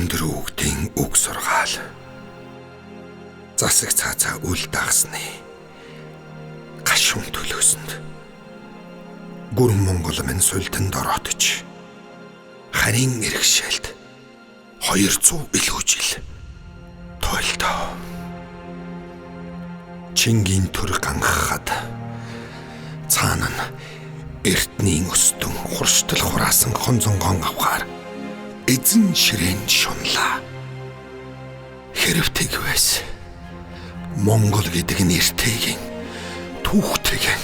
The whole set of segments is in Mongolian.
Өндөр үгдийн үг сургаал. Засаг цаацаа үл дагсны гашуун төлөөсөнд гүрэн Монгол минь султанд ороотож харин эргшээлд 200 илүү жил тойлдоо. Чингийн төр ганхахад цаана нь эртний өстөн хурштал хураасан хонзонгон авахар эзэн ширээн шунлаа. Хэрв тэгвэс Монгол гэдэг нэртэйгэн түүхтэйгэн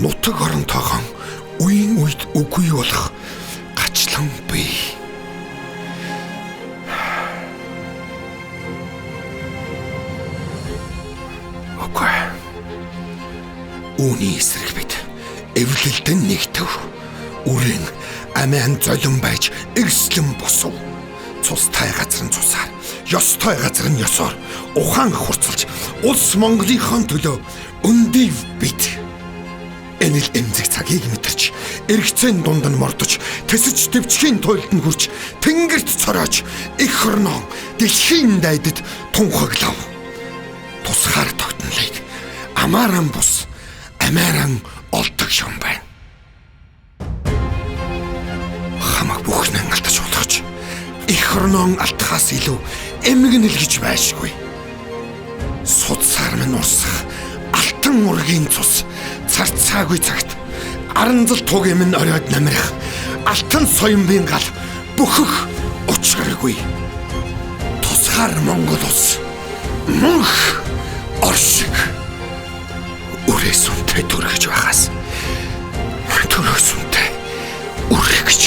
нутаг оронтойгон үеийн үед үгүй болох гачлан бий. Үгүй. Үүний эсрэг бид эвлэлдэн нэгтв. Үрэн амиан золин байж эрслэн босов. Цустай газар нь цусаар, ёстой газар нь ёсоор ухаан хурцлж улс Монголынхон төлөө өндив бид. Энэ л эмзэг цагийг мэдэрч, эргэцэн дунд нь мордож, тэсэж төвчхийн туйлд нь хүрч, тэнгэрт цороож, эх орноо дэлхийн дайдад тунхаглав. Тусгаар тогтнолыг амааран бус, амааран олдог юм байна. Хамаг бүхнээ алдаж болох ч эх орноо алдахаас илүү эмгэнэл гэж байшгүй. Судсаар минь урсах алтан ургийн цус царцаагүй цагт аранзал тугийн минь оройд намирах алтан соёмбын гал бөхөх учраагүй. Тусгаар Монгол улс мөнх оршиг үрээ сүнтэй төрөж байхаас төрөө сүнтэй үрэх гэж.